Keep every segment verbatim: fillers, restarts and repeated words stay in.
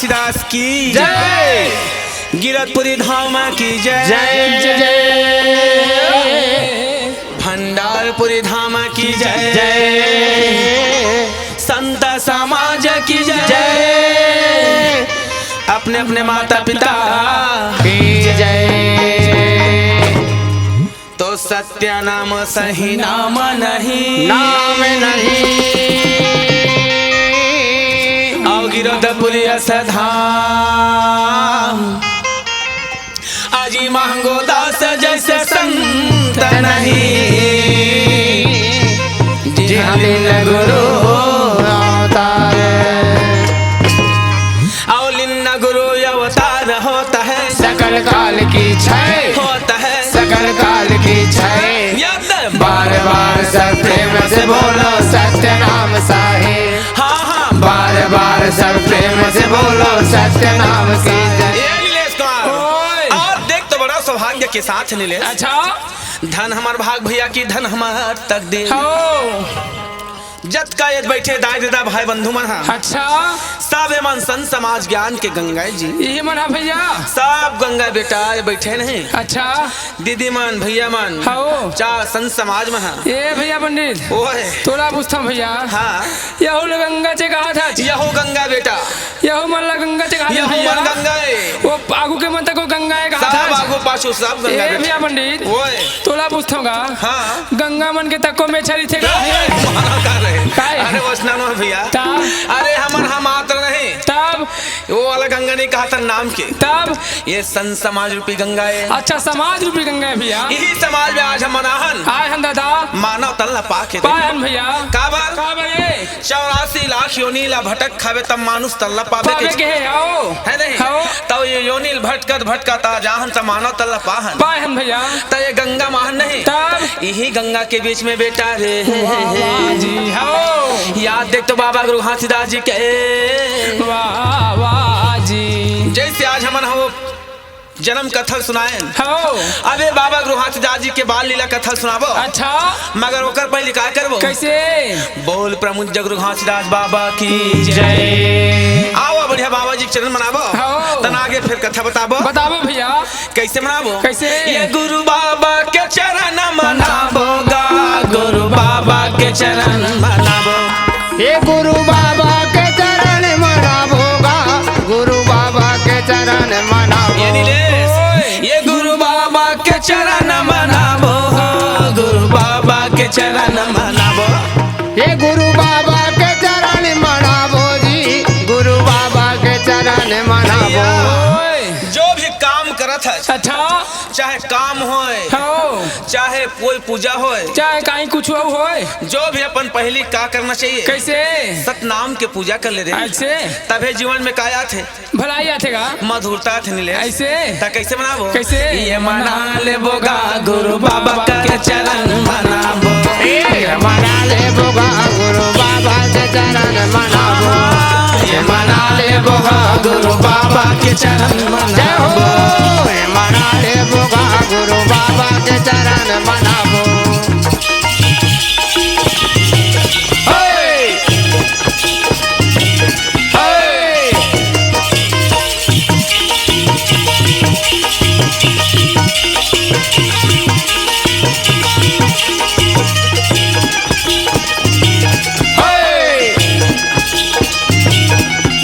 दास की जय। गिरतपुरी धाम की जय। जय, जय। भंडारपुरी धाम की जय। जय। संत समाज की जय। जय। अपने अपने माता पिता की जय। तो सत्य नाम सही नाम नहीं। नाम नहीं। अउ गिरतपुरी अस धाम। अजी महंगो दास जैसे संत नहीं। जिहाँ लीन गुरु अवतार। अउ लीन गुरु अवतार होत है। सकल काल की जय। होत है। सकल काल की जय। याद है? बार बार सब प्रेम से बोलो सत्य नाम साहेब। हाँ, हाँ। बार बार सब प्रेम से बोलो सत्य नाम की जय। ये नीलेश कुमार। ओए। और देख तो बड़ा सौभाग्य के साथ नीलेश। अच्छा। धन हमार भाग भैया की धन हमार तकदीर। हो। जतका ये बैठे दाई ददा भाई बंधु मन हा। अच्छा। सब ये मन संत समाज ज्ञान के गंगा जी। ये मन हा भैया। सब गंगा बेटा ये बैठे नहीं। अच्छा। दीदी मन, भैया मन। हौ। चा संत समाज मन हा। ए भैया पंडित। ओए। तोला पूछथंव भैया। हाँ। यहू ल गंगा चे कहा था। यहू गंगा बेटा। यहू मन ला गंगा चे कहा था यहू भैया। मन गंगा ए। वो आगू के मन तको गंगा ए कहा सब था। आगू पाछू सब गंगा ए बेटा। भैया पंडित। ओए। तोला पूछथंव गा। हाँ। गंगा मन के तको मेछा रहिथे गा? ए, मारा का रहे? काय? अरे वैसना नो भैया। तब? अरे हमन हा मात्र नहीं। तब? वो वाला गंगा नहीं कहा था नाम के। तब? ये संत समाज रूपी गंगा है। अच्छा, समाज रूपी गंगा है भैया। यही समाज में आज हमन आहन। आए हन दादा। मानव तन ला पाके पाए हन भैया। काबर? काबर ए? चौरासी लाख योनि ला भटक खावे तब मानुष तन ला पावे पावे के। के हे, आओ। है नहीं? आओ। तो ये योनि भटकत भटकत आज आहन त मानव तन ला पाहन। पाए हन भैया। त ये गंगा माहन नहीं। तब? यही गंगा के बीच में बेटा रे। वाह, वाह जी, हो। याद देख तो बाबा गुरु घासीदास जी के। वाह, वाह जी। जैसे आज हमन हो जन्म कथा सुनाएन। हो। अबे बाबा गुरु घासीदास जी के बाल लीला कथा सुनाबो। अच्छा। मगर ओकर पहले का करबो? कैसे? बोल प्रमुख जगुरु घासीदास बाबा की जय। आवा बढ़िया बाबा जी के चरण मनाबो। हो। तना आगे फिर कथा बताबो। बताबो भैया। कैसे मनाबो? कैसे? ये गुरु बाबा के चरण मनाबो गा, गुरु बाबा के चरण मनाबो। ये गुरु बाबा के चरण मनाबो गा, गुरु बाबा के चरण मनाबो। ये नीलेश, ओए। ये गुरु बाबा के चरण मनाबो, गुरु बाबा के चरण मनाबो। ये गुरु बाबा के चरण मनाबो जी, गुरु बाबा के चरण मनाबो। ओए। जो भी काम करत है, अच्छा। चाहे काम होए, हो। चाहे कोई पूजा होए, चाहे कहीं कुछ हो होए। जो भी अपन पहली का करना चाहिए? कैसे? सतनाम के पूजा कर ले रे। ऐसे? तभे जीवन में का आथे? भलाई आथे गा। मधुरता आथे नीलेश। ऐसे? त कैसे मनाबो? कैसे? ये मना लेबो गा गुरु बाबा के चरण मनाबो। ये मना लेबो गा गुरु बाबा के चरण मनाबो। ये मना लेबो गा गुरु बाबा के चरण जय हो। मनाबो। ये मना लेबो गा गुरु बाबा के चरण मनाबो। हे! हे! हे!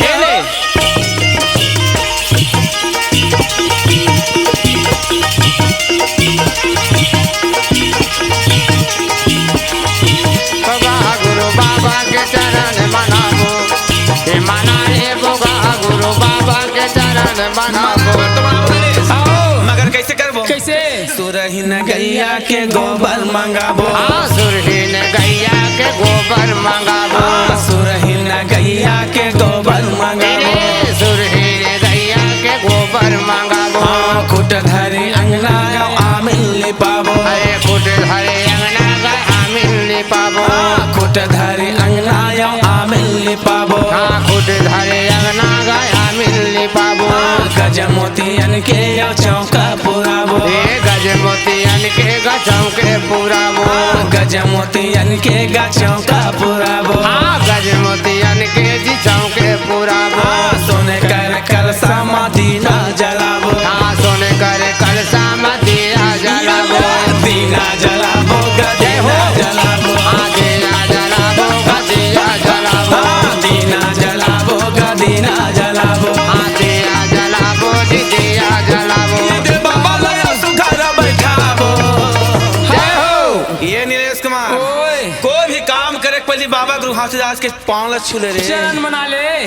ये ले। बगा गुरु बाबा के चरण मनाबो। ये मना लेबो गा गुरु बाबा के चरण मनाबो। आओ। मगर कैसे करबो? कैसे? सुरहीन गैया के गोबर मंगाबो। हाँ, सुरहीन गैया के गोबर मंगाबो। हाँ, सुरहीन गैया के गोबर मंगाबो। अरे, सुरहीन गैया के गोबर मंगाबो। हाँ, खुट धरी अंगना आमिल लिपाबो। अरे, खुट धरी अंगना आमिल लिपाबो। हाँ, खुट धरी अंगना आमिल लिपाबो। हाँ, खुट धरी अंगना आमिल लिपाबो। हाँ, गजमोतियन के यो चौका पुराबो। ए गजमोतियन के गा चौके पुराबो। हाँ, गजमोतियन के गा चौका पुराबो। हाँ, गजमोतियन के जी चौके पुराबो। हाँ, सोने कर एक पल्ली बाबा गुरु घासीदास के पाँव ल छू ले रे। चरण मना ले।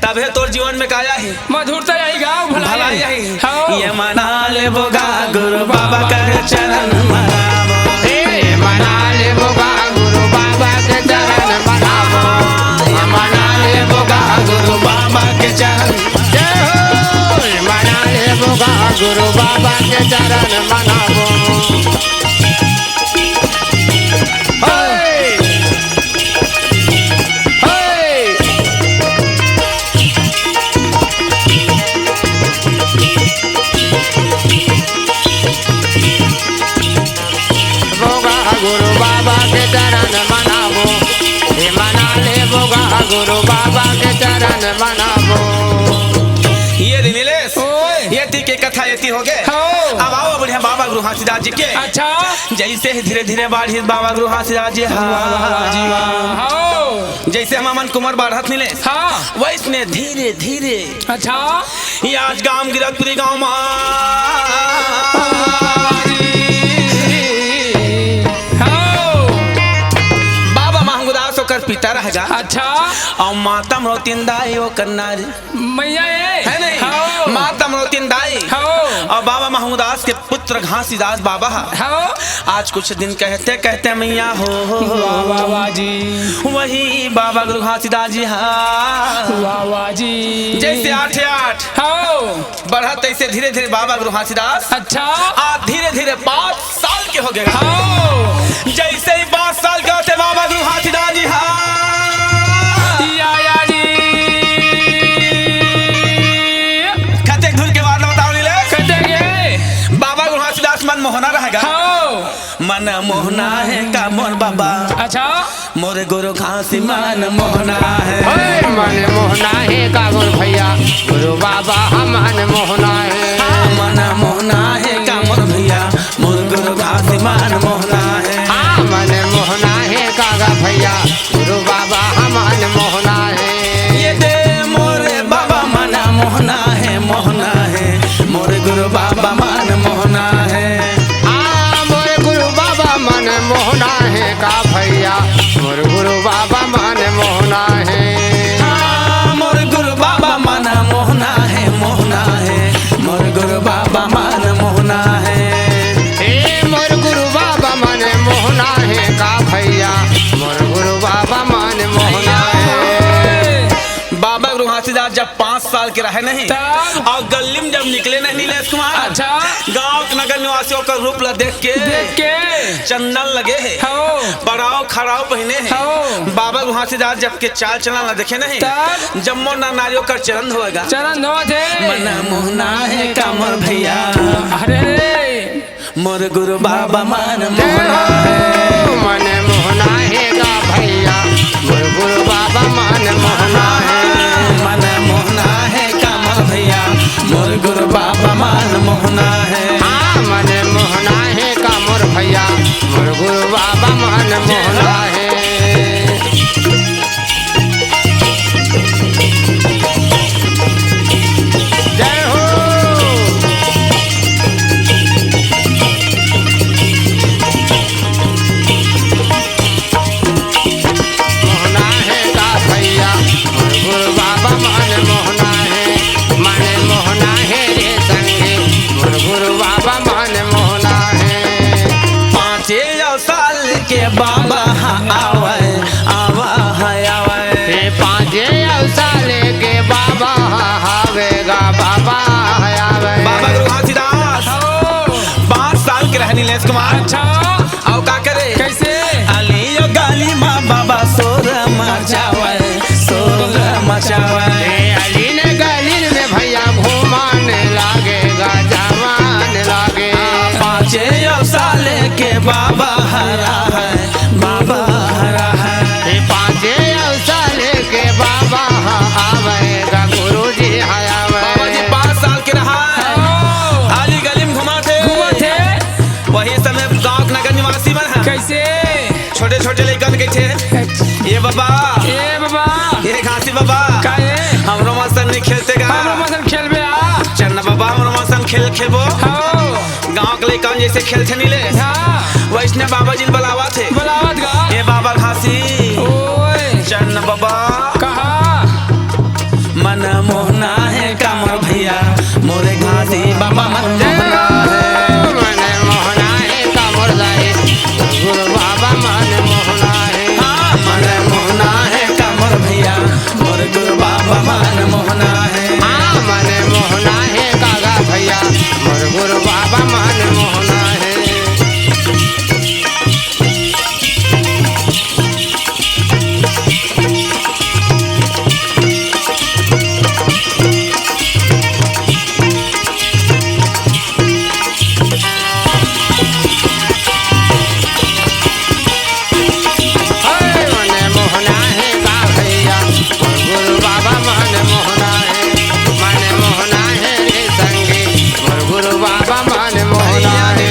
तभे तोर जीवन में का आही? मधुरता आही गा, भलाई भलाई आही। आही। हाँ। ये मना लेबो गा गुरु बाबा कर चरण मनाबो। ए, मना लेबो गा गुरु बाबा के चरण मनाबो। ये मना लेबो गा गुरु बाबा के चरण। जय हो। ये मना लेबो गा गुरु बाबा के चरण मनाबो। हे! हे! बोगा गुरु बाबा के चरण मनाबो, हे मना लेबो गा गुरु बाबा के चरण मनाबो। ये रे नीलेश, ओए। ये ती के कथा ये ती हो गे। हाँ। अब आओ बढ़िया बाबा गुरु घासीदास जी के। अच्छा। जैसे ही धीरे धीरे बाढ़ी बाबा गुरु घासीदास जी, हाँ। वाह, वाह, वाह जी, वाह। हाँ। जैसे हम अमन कुमार बाढ़त नीलेश। हाँ। वैसने धीरे धीरे। अच्छा। ये आज गांव गिरकपुरी गांव मा। हाँ। बाबा महंगुदास ओकर पिता रह गा। अच्छा। अउ माता मरोतिन दाई ओकर नारी। मैया ए। है नहीं? हाँ। माता मरोतिन दाई। हाँ। अउ बाबा महंगुदास के पुत्र घासीदास बाबा ह। हाँ। आज कुछ दिन कहते कहते मैया हो। वाह, वाह, वाह जी। वही बाबा गुरु घासीदास जी हा। वाह, वाह जी। जैसे आठे आठ। हाँ। बढ़त तैसे धीरे धीरे बाबा गुरु घासीदास। अच्छा। आ धीरे धीरे पाँच साल के हो गे। हाँ। जैसे ही पाँच साल के होते बाबा गुरु घासीदास जी हा। या, या जी। कतेक धुन के बाद बताओ नीलेश। कतेक ये? बाबा गुरु घासीदास मन मोहना रह गा। हाँ। मन मोहना हे का मोर बाबा। अच्छा। मोर गुरु घासी मन मोहना हे। हे, मन मोहना हे का मोर भैया, गुरु बाबा ह मन मोहना हे। हाँ, मन मोहना हे का मोर भैया, मोर गुरु घासी मन मोहना हे। हाँ, मन मोहना हे का गा भैया, गुरु बाबा ह मन मोहना हे। ये दे मोर बाबा मन मोहना हे, मोहना हे, मोर गुरु बाबा मन मोहना हे। हाँ, मोर गुरु बाबा मन मोहना हे का भैया, मोर गुरु बाबा मन मोहना हे। हाँ, मोर गुरु बाबा मन मोहना हे, मोहना हे, मोर गुरु बाबा मन मोहना हे। हे मोर गुरु बाबा मन मोहना हे का भैया, मोर गुरु बाबा मन मोहना हे। बाबा गुरु घासीदास जब पाँच साल के रहे नहीं, तब? अउ गली में जब निकले नहीं नीलेश कुमार, अच्छा। गांव के नगर निवासी ओकर रूप ला देख के, देख के। चंदन लगे हे, हाँ। पड़ाव खड़ाव पहिने हे, हाँ। बाबा गुरु घासीदास जब के चाल चलन ला देखे नहीं, तब? जम्मो नर नारी ओकर चरण धोए गा। चरण धोवत हे। मन मोहना हे का मोर भैया। अरे। मोर गुरु बाबा मन मोहना हे। मन मोहना हे का भैया, मोर गुरु बाबा मन मोहना हे। मन मोहना हे का मोर भैया, मोर गुरु बाबा मन मोहना हे। हाँ, मन मोहना हे का मोर भैया, मोर गुरु बाबा मन मोहना हे। जय हो। मोहना हे का भैया, मोर गुरु बाबा मन मोहना हे, मन मोहना हे रे संगी, मोर गुरु बाबा मन मोहना हे। पाँचे साल के बाबा ह आवय, आवा ह आवय। हे पाँचे साल के बाबा ह आवे गा, बाबा ह आवय। बाबा गुरु घासीदास हो। पाँच साल के रहे नीलेश कुमार। अच्छा। अउ का करे? कैसे? अली ओ गली मा बाबा शोर मचावय, शोर मचावय। हे अली ने गली में भैया घूमन लागे गा, जवान लागे। पाँचे साल के बाबा हरा है, बाबा हरा है। हे पाँचे साल के बाबा ह आवे गा, गुरुजी ह आवे। बाबा जी पाँच साल के रहा है, हाँ। अली गली में घुमाथे। घुमाथे। वही समय गांव के नगर निवासी मन ह। कैसे? छोटे छोटे लइका मन कहिथे, "ए बाबा, ए बाबा, ए घासी बाबा, का ए? हमरो मन संग नइ खेलते गा? हमरो मन संग खेलबे आ?" "चल ना बाबा, हमरो मन संग खेल खेलबो।" हाँ। गांव के लइका मन जैसे खेलथे नी ले, हाँ। वैसने बाबा जी ल बलावत हे। बलावत गा। "ए बाबा घासी, ओ गुरु बाबा मन मोहना हे। हाँ, मन मोहना हे कागा भैया, मोर गुरु बाबा मन मोहना हे। हे मन मोहना हे गा भैया, मोर गुरु बाबा मन मोहना हे, मन मोहना हे रे संगी, मोर गुरु बाबा मन मोहना हे।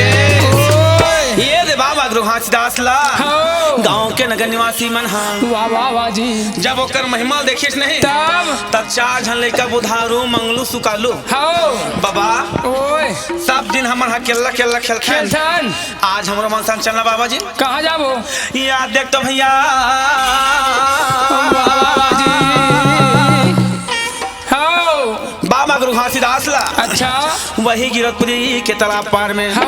ओए। ये दे बाबा गुरु घासीदास ला। हौ। गांव के नगर निवासी मन हा। वाह, वाह, वाह जी। जब ओकर महिमा देखिस नहीं, तब? तब चार झन लइका बुधारू, मंगलू, सुकालू। हौ। बाबा, ओए। सब दिन हमन हा केल्ला, केल्ला खेलथन। खेलथन। आज हमरो मन संग चलना बाबा जी। कहाँ जाबो? या देख तो भैया। बाबा जी। हौ। बाबा गुरु घासीदास ला। अच्छा। वही गिरौदपुरी के तालाब पार में। हौ।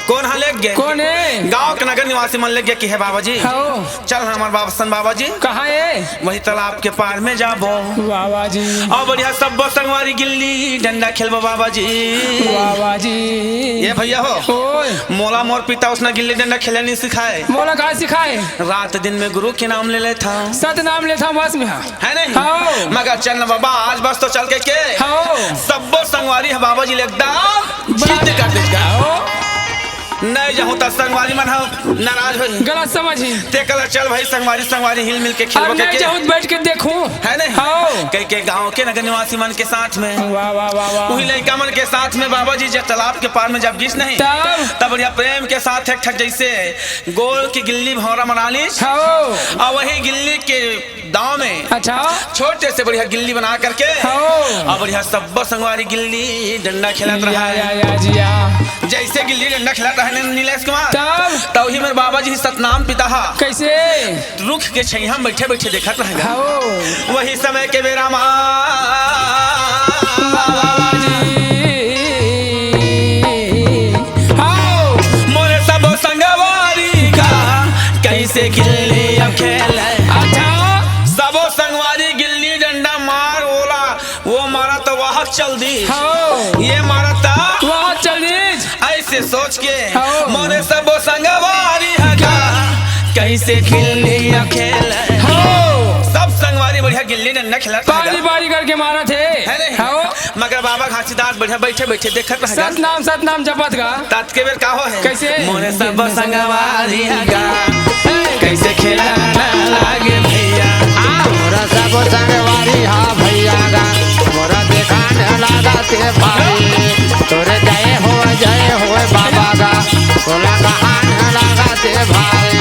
कोन हा लेग गे? कोन हे? गांव के नगर निवासी मन लेग गे कि हे बाबा जी। हौ। चल हमर बाबा सन बाबा जी। कहाँ हे? वही तालाब के पार में जाबो। बाबा जी। अउ बढ़िया सब्बो संगवारी गिल्ली डंडा खेलबो बाबा जी। बाबा जी। ये भैया हो। ओए। मोला मोर पिता उसना गिल्ली डंडा खेले नहीं सिखाए। मोला का सिखाए? रात दिन में गुरु के नाम ले लेथंव। सतनाम लेथंव बस में हा। हे नहीं? हौ। मगर चल न बाबा, आज बस तो चल के के। हौ। सब्बो संगवारी ह बाबा जी ले एकदम बड़ा जिद कर दे। हौ। नहीं जाहूं त संगवारी मन ह नाराज होही। गलत समझही। ते कला चल भाई संगवारी, संगवारी हिल मिल के खेलबो अब नहीं के। जाहूं त बैठ के देखहूं। हे नहीं? हौ। कहि के गांव के नगर निवासी मन के साथ में। वाह, वाह, वाह, वाह। उही लइका मन के साथ में बाबा जी जब तालाब के पार में जब गिस नहीं। तब? तब बढ़िया प्रेम के साथ एक ठक जैसे गोल की गिल्ली भौंरा मना लीस। हौ। अउ वही गिल्ली के दांव में अच्छा। छोटे से बढ़िया गिल्ली बना करके हौ। अउ बढ़िया सब्बो संगवारी गिल्ली डंडा खेलत या, रहय। या, या, जिया। जैसे गिल्ली डंडा खेलत रहय न नीलेश कुमार, तब? तउही मेर बाबा जी सतनाम पिता हा। कैसे? रुख के छइहां में बैठे बैठे देखत रहय गा। हौ। वही समय के बेरा मा बाबा जी। हौ। मोरे सबो संगवारी का कैसे गिल्ली अब खेले। अच्छा। सबो संगवारी गिल्ली डंडा मार ओला, वो मारा त वाहक चल दी। हौ। ये मारा त वाहक चल दी। ऐसे सोच के हौ। मोरे सबो संगवारी ह का कैसे गिल्ली अब खेले। हौ। सब संगवारी बढ़िया गिल्ली डंडा खेलत हे गा। बारी बारी करके मारत हे। हे नहीं? हौ। मगर बाबा घासीदास बढ़िया बैठे बैठे देखत रह गा। सतनाम सतनाम जपत गा। तात के बेर का हो हे? कैसे? मोरे सब संगवारी ह गा, कैसे खेला ना लागे भैया। मोरा सब संगवारी हा भैया गा, मोरा देखा न लागा ते भाई। तोरे जय हो जय हो बाबा गा, तोला कहा न लागा ते भाई।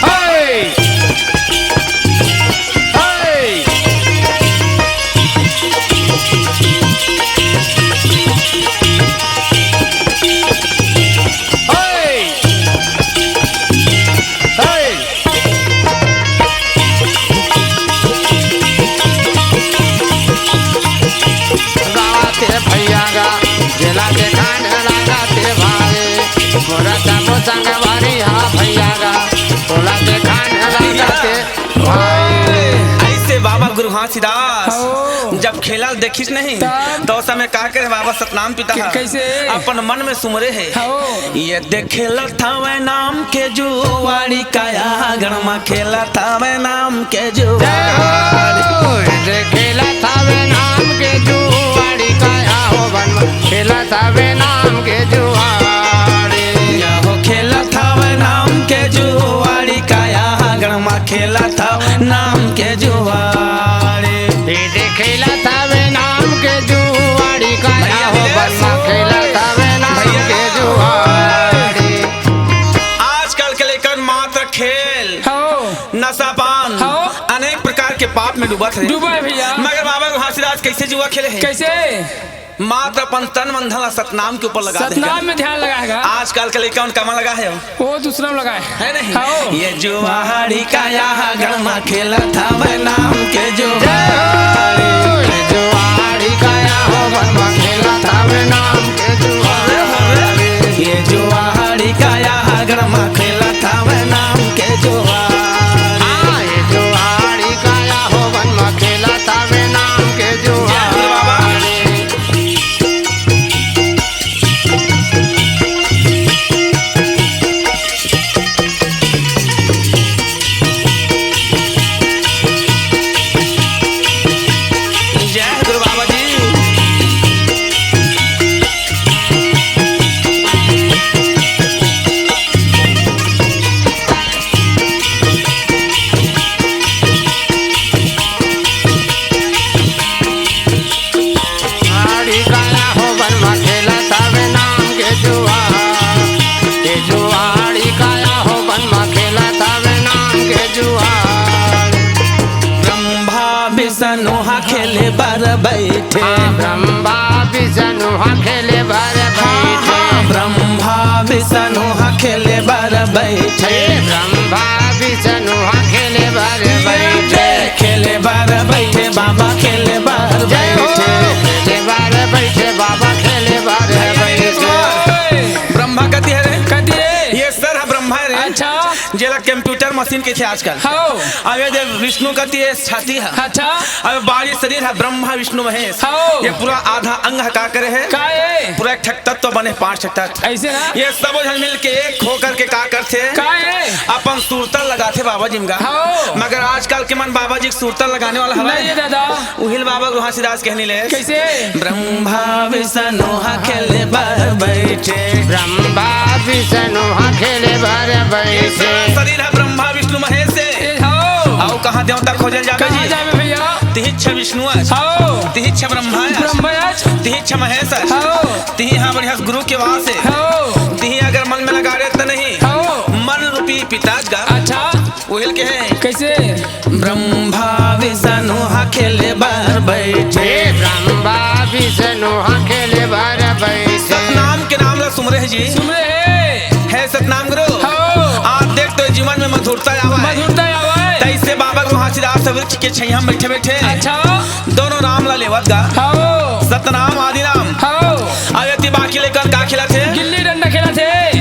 हे! हे! हे! हे! गावाते भैया गा, जेला देखा न लागा ते भाई। मोरा सबो संगवारी हा भैया गा, तोला देखा न लागा ते भाई। ऐसे बाबा गुरु घासीदास हौ। जब खेला देखिस नहीं, तब? तो ओ समय का करे बाबा सतनाम पिता कै-, हा? कैसे? अपन मन में सुमरे हे। हौ। ये देख खेलत हवय नाम के जुआड़ी, काया आंगन म खेलत हवय नाम के जुआड़ी। जय हो। ये देख खेलत हवय नाम के जुआड़ी, काया हो बन म खेलत हवय नाम के जुआड़ी। या हो खेलत हवय नाम के जुआड़ी, काया आंगन म खेलत हवय नाम के जुआड़ी। ये देख खेलत हवय नाम के जुआड़ी, काया हो बन म खेलत हवय नाम के जुआड़ी। आजकल के लइकन मात्र खेल, हौ। नशा पान, हौ। अनेक प्रकार के पाप में डूबत हे। डूबा हे भैया। मगर बाबा घासीदास कैसे जुआ खेले हे? कैसे? मात्र अपन तन मन धन ला सतनाम के ऊपर लगा दे हे। सतनाम में ध्यान लगाए गा। आजकल के लइका मन का मन लगा हे? वो दूसरा में लगाए। हे नहीं? हौ। ये जुआड़ी काया आंगन म खेलत हवय नाम के जुआड़ी। ये जुआड़ी काया आंगन म खेलत हवय नाम के जुआड़ी। ये जुआड़ी काया आंगन म खेलत हवय नाम के जुआड़ी। हाँ, हाँ, ब्रह्मा विष्णु हा खेले बर हाँ, हाँ, बइठे। ब्रह्मा विष्णु हा खेले बर बइठे। हे ब्रह्मा विष्णु हा खेले बर ये बइठे। खेले बर बइठे, बाबा खेले बर जय हो। बइठे। खेले बर बइठे, बाबा खेले बर भैया, बइठे। ब्रह्मा कति हे रे? कति हे? ये सर हा ब्रह्मा हे रे। अच्छा। जेला कंप्यूटर मशीन कथे आजकल। हव। अब ये दे विष्णु कति हे, छाती हा। अच्छा। अब बाहरी शरीर हा ब्रह्मा विष्णु महेश। हव। ये पूरा आधा अंग हा का करे हे? का हे? पूरा एक ठक तत्व बने, पांच ठक तत्व। अइसे ना? ये सबो झन मिल के एक हो करके का करथे? का हे? अपन सुरता लगाथे बाबा जी म गा। हव। मगर आजकल के मन बाबा जी के सुरता लगाने वाला हवय। नहीं दादा। उहिल बाबा घासीदास कहनी ले। कइसे? ब्रह्मा विष्णु हा खेले बर बइठे। ब्रह्मा विष्णु हा खेले बर बइठे। शरीर हा ब्रह्मा विष्णु महेश हे। ए, हव। अउ कहाँ देवता खोजे ल जाबे कहाँ जी? जाबे भैया? तिही छा विष्णु अस। हव। तिही छा ब्रह्मा अस। ब्रह्मा अस। तिही छा महेश अस। हव। तिही हा बढ़िया गुरु के वास हे। हव। तिही अगर मन में लगा रे त नहीं। हव। मन रूपी पिता गा। अच्छा। उहिल के हे। कइसे? ब्रह्मा विष्णु हा खेले बर बइठे। हे ब्रह्मा विष्णु हा खेले बर बइठे। सतनाम के नाम ला सुमरे हे जी। सुमरे हे। हे सतनाम गुरु। हव। आप देख तो जीवन में मधुरता आवय। मधुरता आवय। तइसे बाबा घासीदास वृक्ष के छैया में बइठे बइठे। अच्छा। दोनों नाम ला लेवत गा। हव। सतनाम आदि नाम। हव। अब एती बाकी लइका का खेलत हे? गिल्ली डंडा खेलत हे।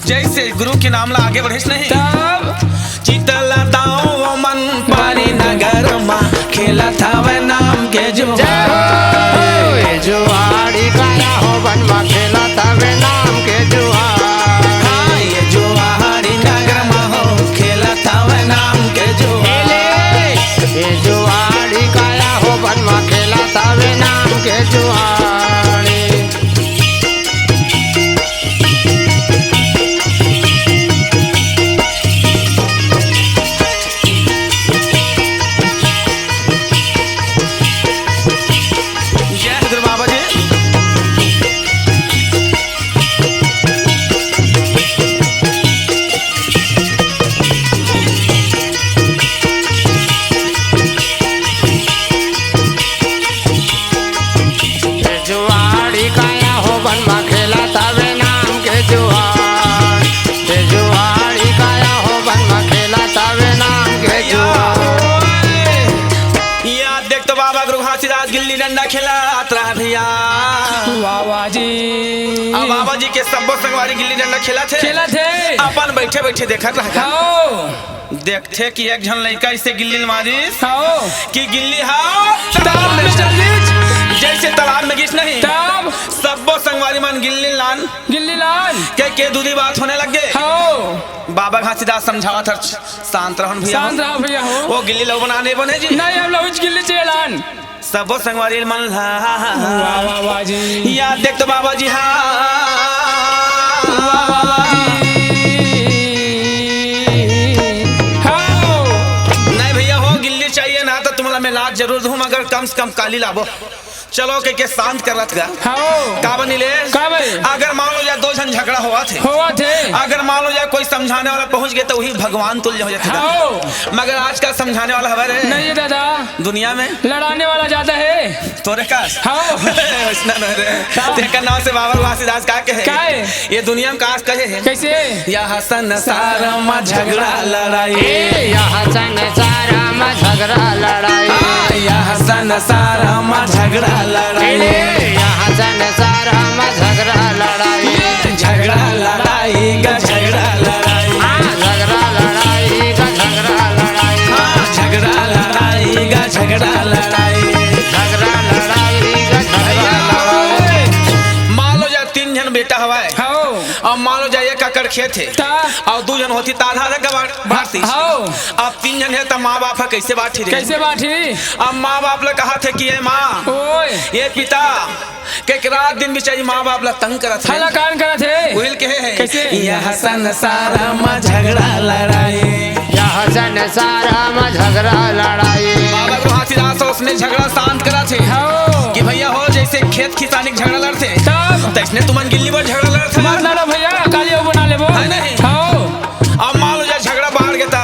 जइसे गुरु के नाम ला आगे बढ़ेस नहीं। तब? चितला दाव मन पारी नगर मा खेलत हवय नाम के जुआर। जय हो। ए जुआड़ी काया हो बन मा खेलत हवे नाम के जुआर। हाँ, ये जुआड़ी नगर मा हो खेलत हवय नाम के जुआर। ए जुआड़ी काया हो बन मा खेलत हवे नाम के जुआड़ी। जय गुरु बाबा जी। ए जुआड़ी काया हो बन मा खेलत हवे नाम के जुआर। ए जुआड़ी काया हो बन मा खेलत हवे नाम के जुआर। या देख तो बाबा गुरु घासीदास गिल्ली डंडा खेलत रहा भैया। वाह, वाह जी। अब बाबा जी के सब्बो संगवारी गिल्ली डंडा खेलत हे। खेलत हे। अपन बइठे बइठे देखत रहा। हव। देखथे कि एक झन लइका अइसे गिल्ली ल मारिस हव। कि गिल्ली हा तालाब में चल दिस। जइसे तालाब में गिस नहीं। तब? सब्बो संगवारी मन गिल्ली लान। गिल्ली लान। के, के दूधी बात होने लग गे। हव। बाबा घासीदास समझावत हर, शांत रहन भैया। शांत रहो भैया हो। वो गिल्ली लव बना नहीं बने जी। नहीं, हम लोग गिल्ली चाहिए लान। सबो संगवारी मन ला। वाह, वाह, वाह जी। या देख तो बाबा जी, हाँ। वाह, वाह, वाह जी। हाँ। नहीं भैया हो, गिल्ली चाहिए ना तो तुम्हारा मैं लात जरूर दूँ, मगर कम से कम काली लाबो। चलो के, के शांत करत गा। हाँ। का बनी ले? का बनी? अगर मान लो या दो झन झगड़ा होवत हे। होवत हे। अगर मान लो या कोई समझाने वाला पहुंच गया तो वही भगवान तुल्य हो जाथे। हाँ। मगर आजकल समझाने वाला हवा रे। नहीं दादा। दुनिया में लड़ाने वाला ज्यादा हे। तोरे का? हाँ। वैसना न रे। हाँ। तेकर नाम से बाबा घासीदास का कहे? का हे? ये दुनिया में का कहे हे? कैसे? यह संसार में झगड़ा लड़ाई। ए, यह संसार में झगड़ा लड़ाई। हाँ, यह संसार में झगड़ा लड़ाई। ए, यह संसार में झगड़ा लड़ाई। ये झगड़ा लड़ाई का झगड़ा लड़ाई। हाँ, झगड़ा लड़ाई का झगड़ा लड़ाई। हाँ, झगड़ा लड़ाई का झगड़ा लड़ाई। झगड़ा लड़ाई का झगड़ा लड़ाई। मान लो या तीन झन बेटा हवाए। हाँ। अब मान लो या एक एकड़ खेत हे। ता? अउ दू झन होती त आधा आधा के बांट, बांटती। हाँ। अब तीन झन हे त माँ बाप ह कैसे बांटी रे? कैसे बांटी? अब माँ बाप ल कहा थे कि ए माँ, ओए। ए पिता, के रात दिन बिचारी माँ बाप ल तंग करत हे। हलाकान करत हे। उहिल कहे हे। कैसे? यह संसार म झगड़ा लड़ाई। यह संसार म झगड़ा लड़ाई। बाबा घासीदास उसने झगड़ा शांत करत हे। हाँ। कि भैया हो, जैसे खेत किसानी के झगड़ा लड़थे, तब? तैसने तुमन गिल्ली बर झगड़ा लड़थे। मत लड़ो भैया, काली अउ बना लेबो। है नहीं? हाँ। अब मान लो या झगड़ा बाढ़ गे त,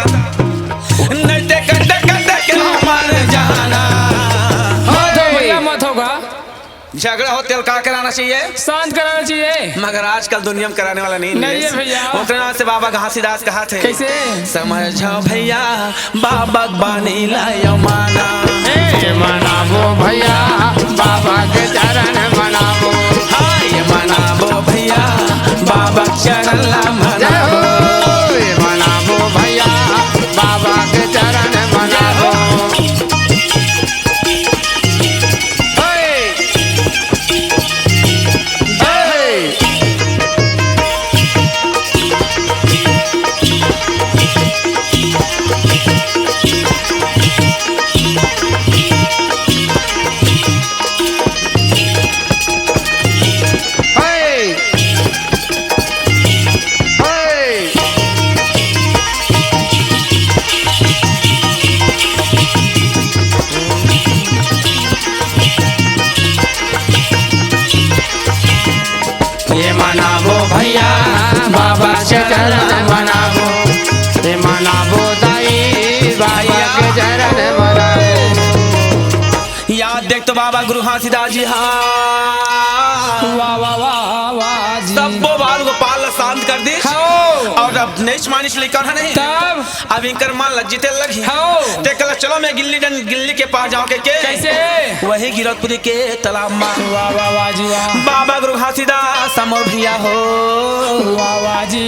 नहीं ते कटे कटे के हमार जाना। मत हो भैया, मत का कराना चाहिए? शांत कराना चाहिए। मगर आजकल दुनिया में कराने वाला नहीं, नहीं है भैया। ओकरे नाम से बाबा घासीदास कहा थे, कैसे? समझो भैया, बाबा के बानी ला यो माना। ए, मनाबो भैया, बाबा के चरण मनाबो। हाँ, ये मनाबो भैया, बाबा के चरण ला मनाबो। जय हो, ये मनाबो भैया, बाबा के चरण मनाबो। हे! जय हे! हे! हे! ये मनाबो भैया, बाबा चरण मनाबो। ये मनाबो दाई, बाबा के चरण मनाबो। याद देख तो बाबा गुरु घासीदास जी, हाँ। वाह, वाह, वाह, वाह जी। सब्बो बाल गोपाल ला शांत कर दिस। हाँ। अउ अब नइच मानिस लइका ह नहीं। तब? अब इंकर मन ला जीते लगही। हाँ। ते कहला, चलो मैं गिल्ली डंड, गिल्ली के पास जाऊं के, के? कैसे? वही गिरौदपुरी के तालाब मा। वाह, वाह, वाह जी, वाह। बाबा गुरु घासीदास मोर भैया हो। वाह, वाह जी।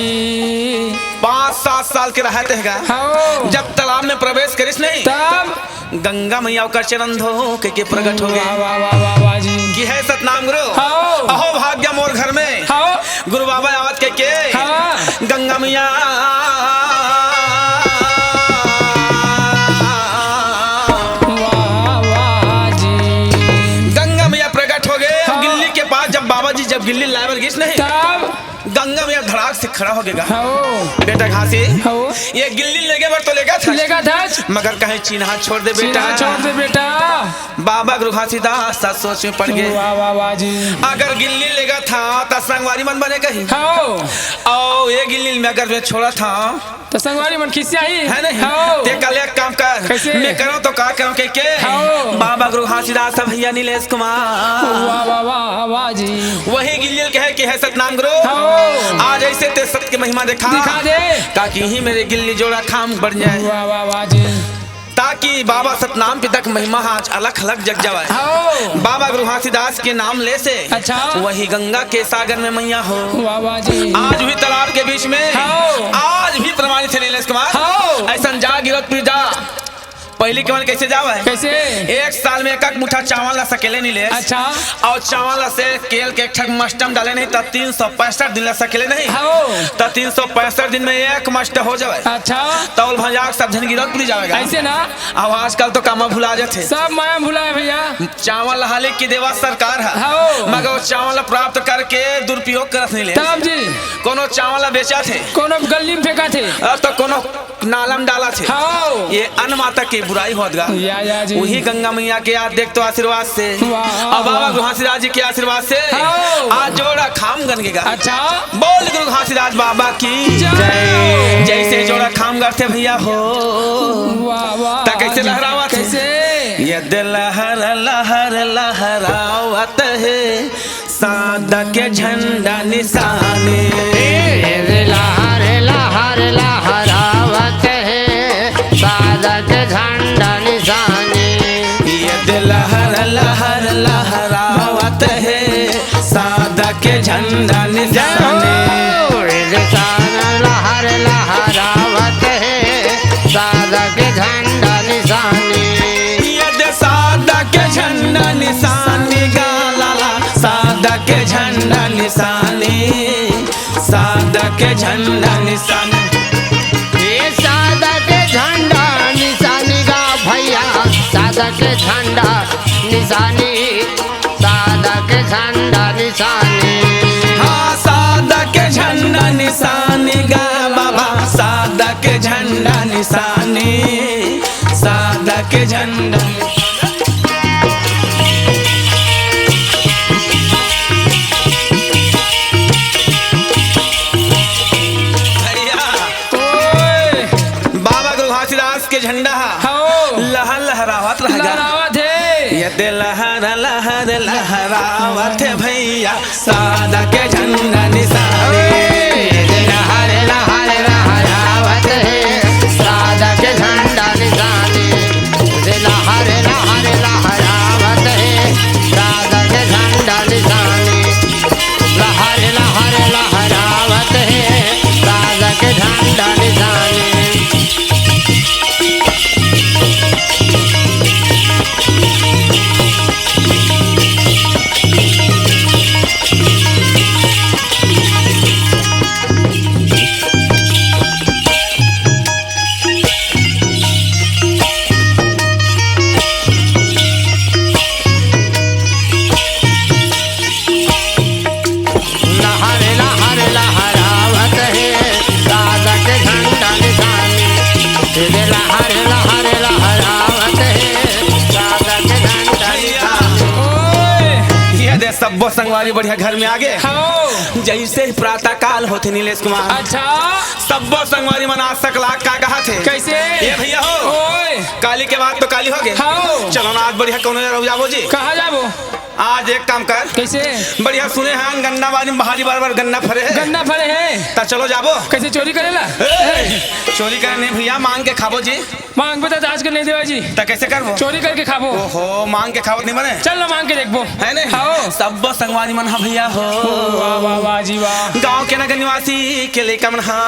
पाँच सात साल के रहत हे गा। हाँ। जब तालाब में प्रवेश करिस नहीं। तब? गंगा मैया ओकर चरण धो के, के प्रगट हो गे। वाह, वाह, वाह, वाह, वाह जी। कि हे सतनाम गुरु, हाँ। अहो भाग्य मोर घर में। हाँ। गुरु बाबा आवत के, के। हाँ। गंगा मैया। वाह, वाह जी। गंगा मैया प्रगट हो गे। हाँ। गिल्ली के पास जब बाबा जी जब गिल्ली लाए बर गिस नहीं। तब? गंगा मैया धड़ाक से खड़ा हो गे गा। हव। बेटा घासी, हव। ये गिल्ली लेगे बर तो लेगत हस। लेगत हस। मगर कहीं चिन्हा छोड़ दे बेटा। चिन्हा छोड़ दे बेटा। बाबा गुरु घासीदास सोच में पड़ गे। वाह, वाह, वाह जी। अगर गिल्ली लेगत हस, त संगवारी मन बने कही। हव। अउ ये गिल्ली में अगर मैं छोड़त हस, त संगवारी मन खिसियाही। हे नहीं? हव। ते कहले एक काम कर। कैसे? मैं करंव तो का करंव कहिके। हव। बाबा गुरु घासीदास भैया नीलेश कुमार। वाह, वाह, वाह, वाह जी। वही गिल्ली ल कहे कि हे सतनाम गुरु। हव। आज अइसे ते सत के महिमा देखा। दिखा दे। ताकि इही मेर गिल्ली जोड़ा खाम बन जाए। वाह, वाह, वाह जी। ताकि बाबा सतनाम पिता के महिमा ह आज अलख अलख जग जावय। हव। बाबा गुरु घासीदास के नाम ले से अच्छा। वही गंगा के सागर में मैया हो। वाह, वाह जी। आज भी तालाब के बीच में, हव। आज भी प्रमाणित हे नीलेश कुमार। हव। अइसन जा गिरौदपुरी जा। पहिली के मन कइसे जावय? कइसे? एक साल में एक एक मुठा चावल ला सकेले नीलेश। अच्छा। अउ चावल ला से केल के एक ठक मस्टम डाले नहीं त तीन सौ पैंसठ दिन ला सकेले नहीं। हव। त तीन सौ पैंसठ दिन में एक मस्ट हो जावय। अच्छा। तौल भंजाक सब झन गिरौदपुरी जावय गा। अइसे ना? अब आजकल तो कामा भुला जाथे। सब माया भुलाय भैया। चावल ला हाले कि देवा सरकार ह। हव। मगर वो चावल ला प्राप्त करके दुरुपयोग करत नहीं ले। तब जी। कोनो चावल ला बेचत हे। कोनो गल्ली में फेंकत हे। अउ तो कोनो नाला में डालत हे। हव। ये अन्न माता के बुराई होत गा। या, या जी। उही गंगा मैया के याद देख तो आशीर्वाद से। वाह, अउ बाबा वाह। गुरु घासीदास जी के आशीर्वाद से। हव। आज जोड़ा खाम गन गे गा। अच्छा। बोल गुरु घासीदास बाबा की जय। जय। जइसे जोड़ा खाम गरथे भैया हो। वाह, वाह। त कइसे लहरावत हे? कइसे? ये दिल लहर लहर लहरावत हे, सादा के झंडा निसानी। ये लहर लहर लहरावत हे, सादा के झंडा निसानी। ये दिल लहर लहर लहरावत हे, सादा के झंडा निसानी। जय हो। ये दिल लहर लहरावत हे, सादा के झंडा निसानी। ये दे सादा के झंडा निसानी गा लाला, सादा के झंडा निसानी, सादा के झंडा निसानी। ये सादा के झंडा निसानी गा भैया, सादा के झंडा निसानी, सादा के झंडा निसानी। हाँ, सादा के झंडा निसानी गा बाबा, सादा के झंडा निसानी, सादा के झंडा। भैया, ओए। बाबा गुरु घासीदास के झंडा हा हव। लहर लहरावत रह गा। लहरावत हे। ये दे लहर लहर लहरावत हे भैया, सादा के झंडा निशानी। ये दे लहर लहर लहरावत हे, सादा के झंडा निशानी। ये दे लहर लहर लहरावत हे, सादा के झंडा निशानी। लहर लहर लहरावत हे, सादा के झंडा निशानी। लहर लहर लहरावत हे, सादा के झंडा निशानी। ये लहर लहर लहरावत हे, सादा के झंडा निशानी। ओए, ये दे सब्बो संगवारी बढ़िया घर में आगे। हाँ। जैसे ही प्रातः काल होथे नीलेश कुमार, अच्छा। सब्बो संगवारी मन आज सकला का कहा थे? कैसे? ये भैया हो। ओए। काली के बाद तो काली हो गए। हाँ। चलो ना आज बढ़िया कोनो जगह जाबो जी। कहाँ जाबो? आज एक काम कर। कैसे? बढ़िया सुने हन गन्ना बारी में भारी बार बार गन्ना फरे हे। गन्ना फरे हे। त चलो जाबो। कैसे चोरी करेला? ए, चोरी करे नहीं भैया, मांग के खाबो जी। मांग पे तो आज के नहीं देवा जी। त कैसे करबो? चोरी करके खाबो। ओहो, मांग के खाबो नहीं बने। चल ना मांग के देखबो। है नहीं? हाँ। सब संगवारी मन हा भैया हो। वाह, वाह, वाह जी वाह। गांव के नगर निवासी के लइका मन हा।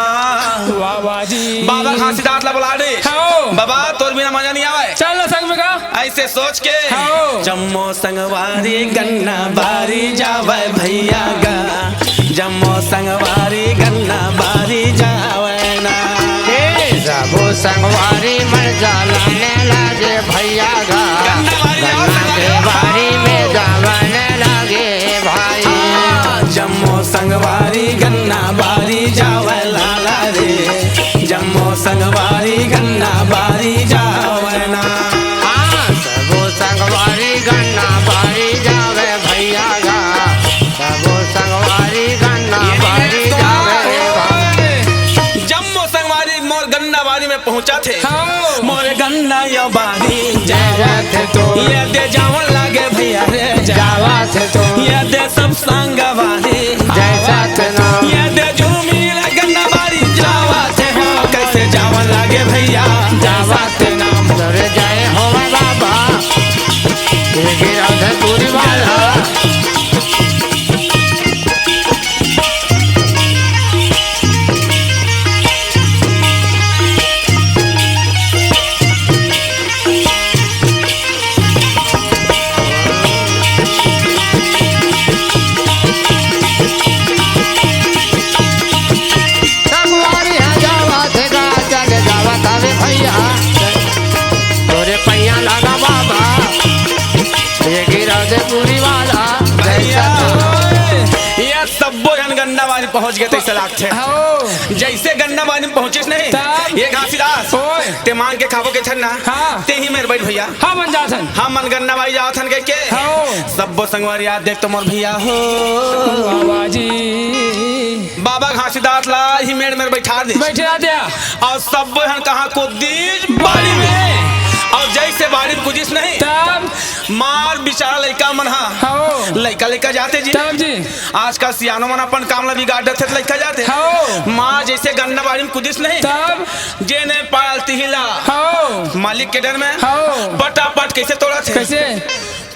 वाह, वाह जी। बाबा घासीदास ला बुला दे। हाँ। बाबा तोर बिना मजा नहीं आवे। चल ना संग में गा। ऐसे सोच के हाँ। जम्मो संगवारी गन्ना बारी जावय भैया गा, जम्मो संगवारी गन्ना बारी जावय ना। ए, सबो संगवारी मन जालने लागे भैया गा, गन्ना बारी जावय गन्ना के संगवारी। बारी में जालने लागे भाई। हाँ, जम्मो संगवारी गन्ना बारी जावय लाला रे, जम्मो संगवारी गन्ना बारी जावय ना। हाँ, सबो संगवारी गन्ना बारी जावे भैया गा। सबो संगवारी गन्ना ये बारी जावे रे भाई। जम्मो संगवारी मोर गन्ना बारी में पहुंचा थे। हाँ। मोर गन्ना या बारी जय जय थे तो। ये दे जावन लागे भैया रे। जावा थे तो। ये दे सब संगवारी जय सतनाम। ये दे झूमी रे गन्ना बारी जावा थे हो। कैसे जावन लागे भैया जय जावा सतनाम। तोरे जय हो बाबा, ये गिरा उधर पूरी वाला। संगवारी ह जावत हे गा, चल जावत हवे भैया। तोरे पैया लगा बाबा, ये गिरा दे पूरी वाला। भैया, ये सब्बो झन गन्ना बारी पहुंच गए, तैसे लागथे। हाँ। जैसे गन्ना बारी में पहुंचिस नहीं, तब? ये घासीदास, ओए। ते मांग के खाबो के छन्ना, हाँ। ते ही मेर बैठ भैया। हाँ, मन जाथन। हम मन गन्ना बारी जाथन कह के। हाँ। सब्बो संगवारी याद देख तो मोर भैया हो। बाबा जी। बाबा घासीदास ला ही मेड़ मेर बैठा दे। बैठा दिया। और सब्बो हन कहाँ कूद दीस बारी में। और जैसे बारी में कूदिस नहीं। तब? मार बिचारा लइका मन हा। हाँ। लइका लइका जाते जी। तब जी। आजकल सियानो मन अपन काम ला बिगाड़ देथे त लइका जाते। हाँ। मार जैसे गन्ना बारी में कूदिस नहीं। तब? जेने पाल तिही ला। हाँ। मालिक के डर में। हाँ। पटापट कैसे तोड़त हे? कैसे?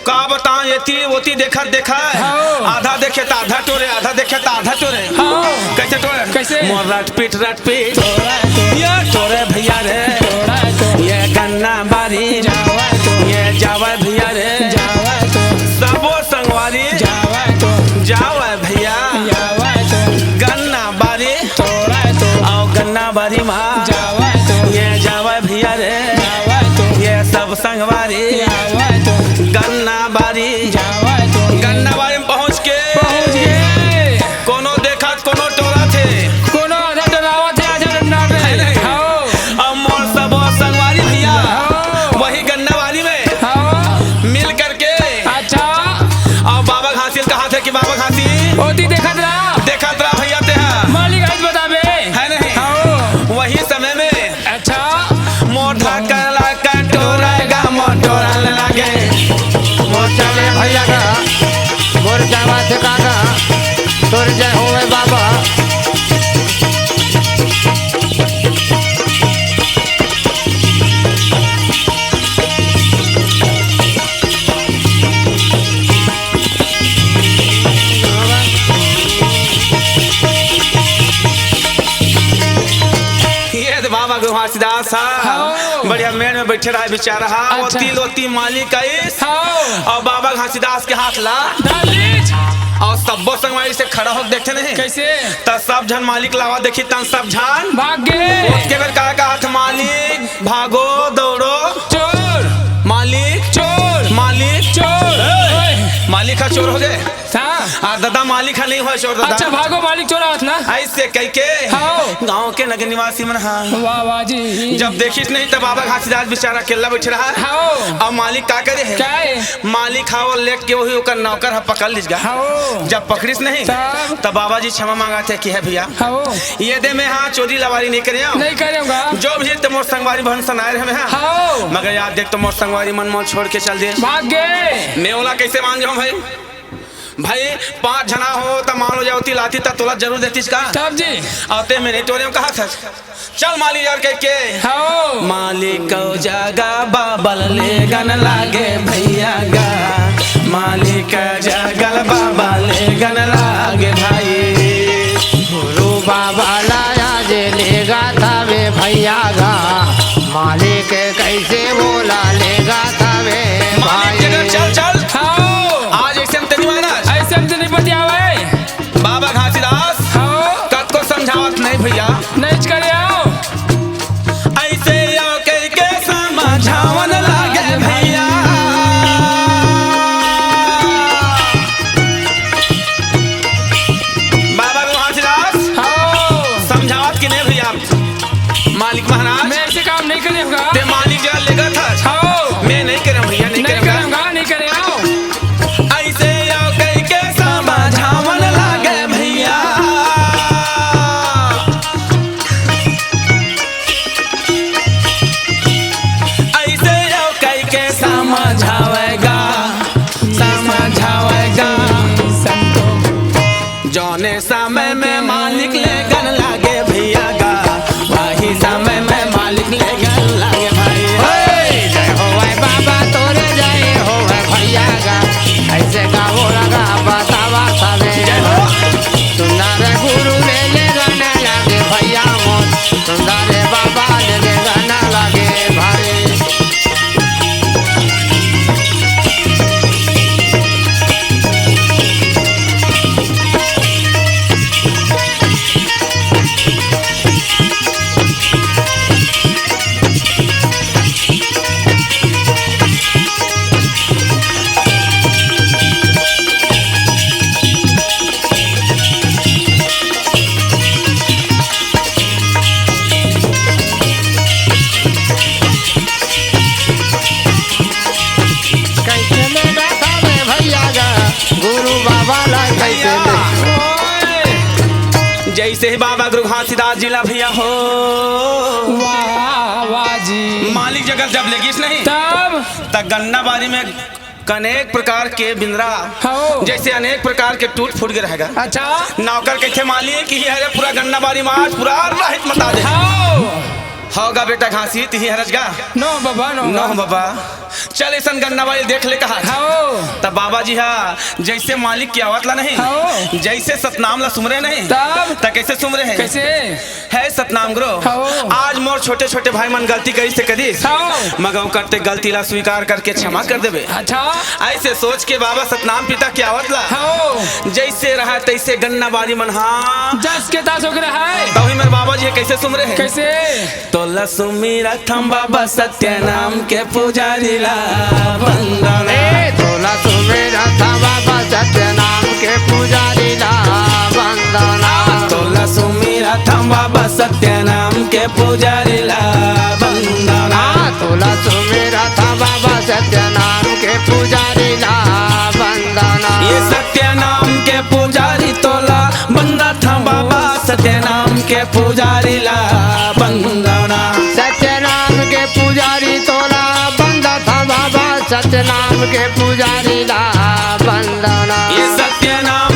का बताओ, एती ओती देखत देखत। हाँ। आधा देखे त आधा टोरे, आधा देखे त आधा टोरे। हाँ। कैसे टोरे? कैसे? मोर रटपीट रटपीट। तोरा तो। ये टोरे भैया रे। तोरा तो। ये गन्ना बारी। जावा तो। ये जावा भैया रे। जावा तो। सबो संगवारी। जावा तो। जावा भैया। जावा तो। गन्ना बारी। तोरा तो। आओ गन्ना बारी मा। जावा तो। ये जावा भैया रे। जावा तो। ये सब संगवारी। जावा तो। गन्ना बारी। जावा तो। गन्ना बारी में पहुंच के। पहुंच गए। कोनो देखत, कोनो टोरत हे। कोनो आधा टोरावत हे, आधा डंडा में। है नहीं? हाँ। हे काका, तोर जय होवे बाबा। ये तो बाबा गुरु घासीदास हा। हाँ। बढ़िया मेड़ में बैठे रहा बेचारा हा। अच्छा। ओती लोती मालिक आइस। हाँ। अउ बाबा घासीदास के हाथ ला डालिस। अउ सब्बो संगवारी से खड़ा होके देखथे नहीं। कइसे? त सब झन मालिक ला आवा देखिस तहां सब झन भाग गे। ओतके बेर का कहत, मालिक भागो दौड़ो। चोर। मालिक चोर। मालिक चोर। ए, ओए। मालिक हा चोर हो गे। हाँ। आ, ददा मालिक हा नहीं होय चोर ददा। अच्छा, भागो मालिक चोर आवत ना। अइसे कहिके हाँ। गांव के नगर निवासी मन हा। वाह, वाह जी। जब देखिस नहीं त बाबा घासीदास बेचारा अकेला बैठे रहा। हाँ। अउ मालिक का करे हे? का हे? मालिक हा वो लेट के वही ओकर नौकर हा पकड़ लिस गा। हाँ। जब पकड़िस नहीं तब? त बाबा जी क्षमा मांगथे कि हे भइया, हाँ। ये दे मैं हा चोरी लबारी नहीं करे हंव। नहीं करे हंव गा। जो भी ते मोर संगवारी बहन सनाए रहे मैं हा। हाँ। मगर यार देख तो मोर संगवारी मन मोला छोड़ के चल दे। भाग गे। मैं ओला कइसे मान जाहूं भाई? भाई, पांच झना हो त मान लो जावती लाती त तोला जरूर देतिस का? तब जी। अउ ते में नहीं टोरे में कहा था, चल मालिक यार कहिके। हाँ। मालिक अउ जगा बाबा ल लेगन लागे भइया गा, मालिक अउ जगा बाबा ल लेगन लागे भाई। गुरु बाबा ला आज लेगत हवे भइया गा, मालिक कइसे ओला लेगत हवे मालिक भाई। जगह चल, चल। हाँ। आज अइसे में ते नहीं मानस। अइसे में ते नहीं पतियावय। बाबा घासीदास हाँ। कतको समझावत नहीं भइया। नहीं करे हंव। अइसे अउ कहिके समझावन लागे भइया। बाबा घासीदास हाँ। समझावत कि नहीं भइया? मालिक महाराज, मैं अइसे काम नहीं करे हंव गा। ते मालिक जगह लेगत हस। हाँ। मैं नहीं करे हंव भइया, नहीं नहीं करे हंव करे गा। हंव गा, नहीं करे हंव। अइसे अउ कहिके समझावन लागे भइया। अइसे अउ कहिके समझावय गा, समझावय गा। जौने समय में मालिक लेगन लागे भइया गा, वही समय में मालिक लेगन लागे भाई। ओए, जय होवय बाबा तोरे, जय होवय भइया गा। अइसे गावो लगा बतावा सबे। जय हो। सुंदर गुरु ले लेगन लागे भइया मोर, सुंदर बाबा ले लेगन लागे भाई। कइसे लेगत हवे भइया गा, गुरु बाबा ला कइसे ले। जइसे ही बाबा गुरु घासीदास जी ला भइया हो। वाह, वाह जी। मालिक जगह जब लेगिस नहीं। तब? त गन्ना बारी में अनेक प्रकार के बिंदरा, हाँ। जइसे अनेक प्रकार के टूट फूट गे रहे गा। अच्छा। नौकर कहिथे मालिक कि ये हरे पूरा गन्ना बारी मार, पूरा रहित मता दे। हाँ। हो गा बेटा घासी, तिही हरज गा। नो बाबा, नो नो बाबा। बाबा। चल अइसन गन्ना बारी देख ले कहा। हाँ। त बाबा जी हा जइसे मालिक के आवत ला नहीं, हाँ। जइसे सतनाम ला सुमरे नहीं, तब? त कइसे सुमरे हे? कइसे? हे सतनाम गुरु, हाँ। आज मोर छोटे-छोटे भाई मन गलती करिस ते करिस, हाँ। मगर ओकर ते गलती ला स्वीकार करके क्षमा कर देबे। अच्छा। अइसे सोच के बाबा सतनाम पिता के आवत ला, हाँ। जइसे रहा तइसे गन्ना बारी मन हा। जस के तस ओकरे हे। तभी मेर बाबा जी कइसे सुमरे हे? कइसे? तोला सुमिरथम बाबा सत्य नाम के पुजारी ला वंदना। ए, तोला सुमिरथम बाबा सत्य नाम के पुजारी ला वंदना। तोला सुमिरथम बाबा सत्य नाम के पुजारी ला वंदना। हाँ, तोला सुमिरथम बाबा सत्य नाम के पुजारी ला वंदना। ये सत्य नाम के पुजारी तोला वंदथम बाबा सत्य नाम के पुजारी ला वंदना। सत्य नाम के पुजारी तोला वंदथम बाबा सत्य नाम के पुजारी ला वंदना। ये सत्य नाम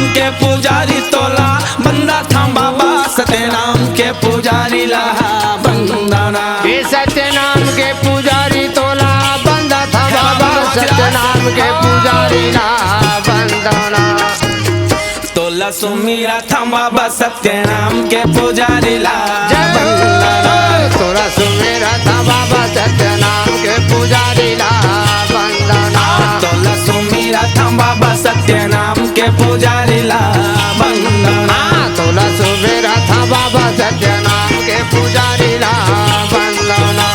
हे सत्य नाम के पुजारी तोला बंदत हँव बाबा, सत्य नाम के पुजारी ला बंदना। तोला सुमिरत हँव बाबा सत्य नाम के पुजारी ला जय हो। बंदना। तोला सुमिरत हँव बाबा सत्य नाम के पुजारी ला बंदना। तोला सुमिरत हँव बाबा सत्य नाम के पुजारी ला बंदना। हाँ, तोला सुमिरत हँव बाबा सत्य नाम के पुजारी ला बंदना।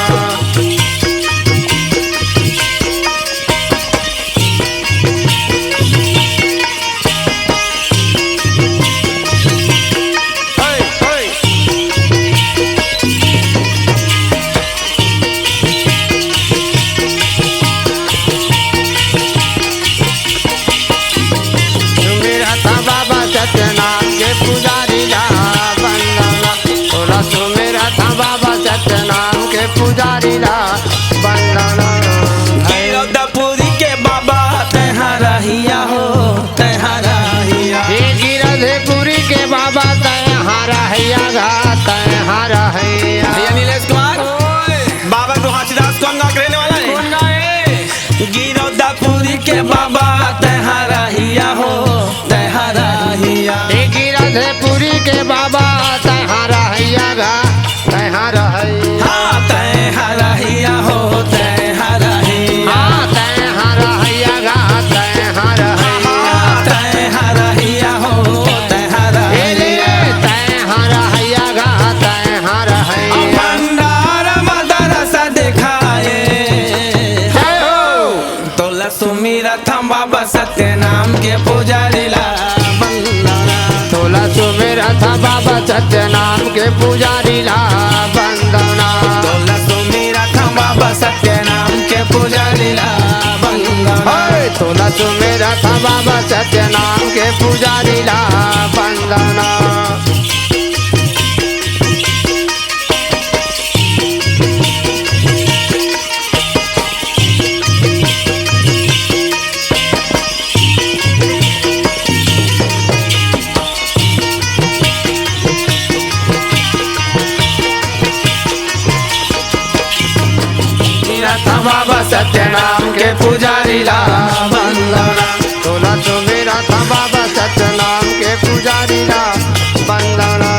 सुमिरत हँव बाबा सत्य नाम के पुजारी ला बंदना। तोला सुमिरत हँव बाबा सत्य नाम के पुजारी ला बंदना। गिरौदापुरी के बाबा तैं हा रहिया हो, तैं हा रहिया। हे गिरौदापुरी के बाबा तैं हा रहिया गा, तैं हा रहिया। भैया नीलेश कुमार, ओए। बाबा गुरु घासीदास कौन गाँव के रहने वाला है? कौन गाँव है? गिरौदापुरी के बाबा तैं हा रहिया हो, तैं हा रहिया। हे गिरौदापुरी के बाबा तैं हा रहिया गा, तैं हा रहिया। हाँ, तैं हा रहिया हो, तैं हा रहिया। हाँ, तैं हा रहिया गा, तैं हा रहिया। हाँ, तैं हा रहिया हो, तैं हा ए ले, रहिया। तैं हा रहिया गा, तैं हा रहिया। भंडारा म दरस देखाए। जय हो। तोला सुमिरत हँव बाबा सत्य नाम के पुजारी ला बंदना। तोला सुमिरत हँव बाबा सत्य नाम के पुजारी ला बंदना। तोला सुमिरत हँव बाबा सत्य नाम के पुजारी ला बंदना। हे, तोला सुमिरत हँव बाबा सत्य नाम के पुजारी ला बंदना। सुमिरत हँव बाबा सत्य नाम के पुजारी ला बंदना। तोला सुमिरत हँव बाबा सत्य नाम के पुजारी ला बंदना।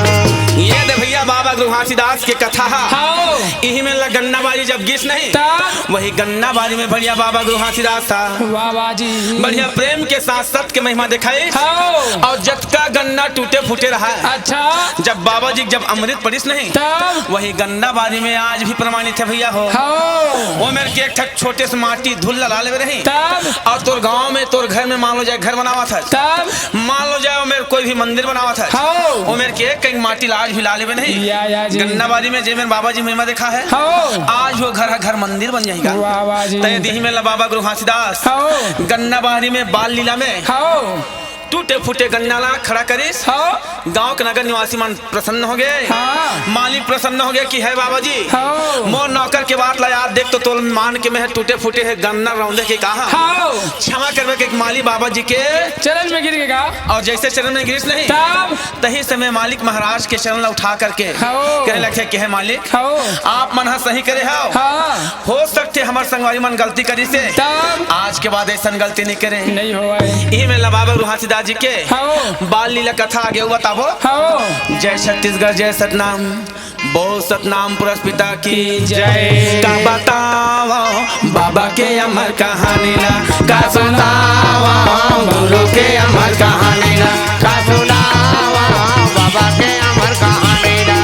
ये दे भैया बाबा गुरु घासीदास के कथा हा। हाँ। इही में ला गन्ना बारी जब गिस नहीं, तब? वही गन्ना बारी में बढ़िया बाबा गुरु घासीदास था। वाह, वाह जी। बढ़िया प्रेम के साथ सत्य के महिमा दिखाई। हाँ। अउ जतका गन्ना टूटे फूटे रहा है। अच्छा। जब बाबा जी जब अमृत पड़िस नहीं, तब? वही गन्ना बारी में आज भी प्रमाणित है भैया हो। हाँ। वो मेर के एक ठक छोटे से माटी धूल ला लेवे रही। तब? अउ तोर गांव में, तोर घर में मान लो जाए घर बनावत है। तब? मान लो जाए वो मेर कोई भी मंदिर बनावत है। हाँ। वो मेर के एक कहीं माटी ला आज भी ला लेवे नहीं। या, या जी। गन्ना बारी में जे मेर बाबा जी महिमा देखा है। हाँ। आज वो घर, घर मंदिर बन जाएगा। वाह, वाह जी। तय दिही में ला बाबा गुरु घासीदास। हाँ। गन्ना बारी में बाल लीला में। हाँ। टूटे फूटे गन्ना ला खड़ा करिस। हाँ। गांव के नगर निवासी मन प्रसन्न हो गए। हाँ। मालिक प्रसन्न हो गए कि हे बाबा जी, हाँ। मोर नौकर के बात ला याद देख तो तोल मान के मैं टूटे फूटे हे गन्ना रौंदे के कहा। हाँ। क्षमा करबे के माली बाबा जी के चरण में गिर के कहा। अउ जैसे चरण में गिरिस नहीं, तब? तही समय मालिक महाराज के चरण ला उठा करके हाँ। कहे लगे कि हे मालिक, हाँ। आप मन हा सही करे हव। हाँ। हो सकथे हमर संगवारी मन गलती करिस हे। तब? आज के बाद ऐसन गलती नहीं करे। नहीं होवय। इही में ला बाबा गुरु घासीदास जी के हाँ। बाल लीला कथा आगे अउ बताबो। हाँ। जय छत्तीसगढ़, जय सतनाम, बोल सतनाम पुरुष पिता की जय। का बतावं बाबा के अमर कहानी ला, का सुनावं गुरु के अमर कहानी ला, का सुनावं बाबा के अमर कहानी ला।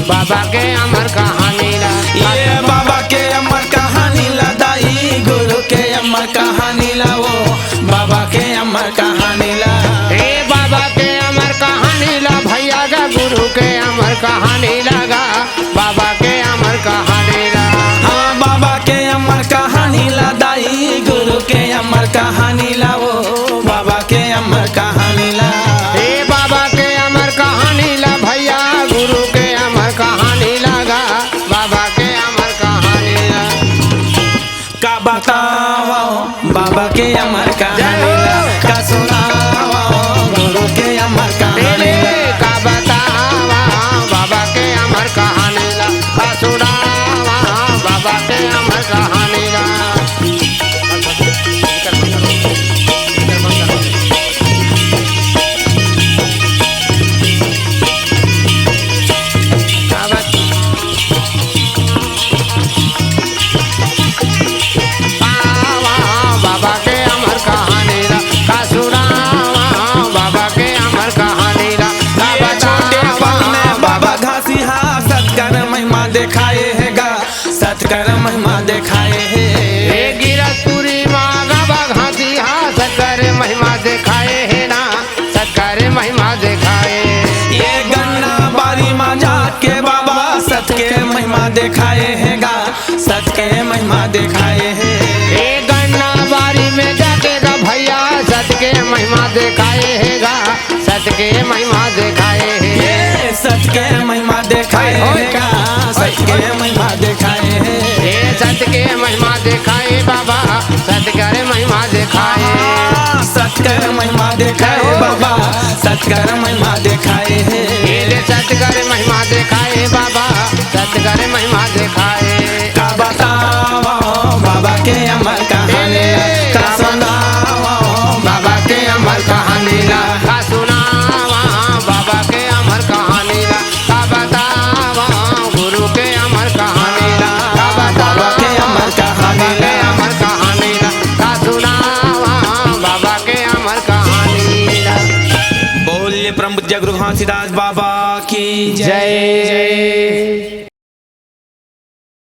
बाबा के अमर कहानी ला। ये बाबा के अमर कहानी ला, दाई गुरु के अमर कहानी ला, वो बाबा के अमर कहानी ला। ए बाबा के अमर कहानी ला, भैया गा गुरु के अमर कहानी ला गा, बाबा के अमर कहानी ला। हाँ, बाबा के अमर कहानी ला, दाई गुरु के अमर कहानी ला, वो बाबा के अमर कहानी ला। हे बाबा के अमर कहानी ला, भैया गुरु के अमर कहानी ला गा, बाबा के अमर कहानी ला। का बतावं बाबा के अमर कहानी ला, का सुनावं गुरु के अमर कहानी ला। का बतावं बाबा के अमर सतकर महिमा देखाए हे। ए गिरसपुरी मा बाबा घासी हा, सतकर महिमा देखाए हे ना, सतकर महिमा देखाए। ये गन्ना बारी मा जाके बाबा सत के महिमा देखाए हे गा, सत के महिमा देखाए हे। ए गन्ना बारी में जाके गा भैया, सत के महिमा देखाए हे गा, सत के महिमा देखाए हे। ये सत के महिमा देखाए हे गा, सत के महिमा देखाए हे। ए सत के महिमा देखाए बाबा, सत कर महिमा देखाए। हाँ, सत कर महिमा देखाए बाबा, सत कर महिमा देखाए हे। ए दे सत कर महिमा देखाए बाबा, सत कर महिमा देखाए। का बताओ बाबा के अमर कहानी ला, का सुनाओ बाबा के अमर कहानी ला। का सुनावा बाबा के अमर कहानी ला, का बतावा गुरु के अमर कहानी ला, का बतावा बाबा के अमर कहानी ला, अमर कहानी ला, का सुनावा बाबा के अमर कहानी ला। बोलिए परम पूज्य गुरु घासीदास बाबा की जय।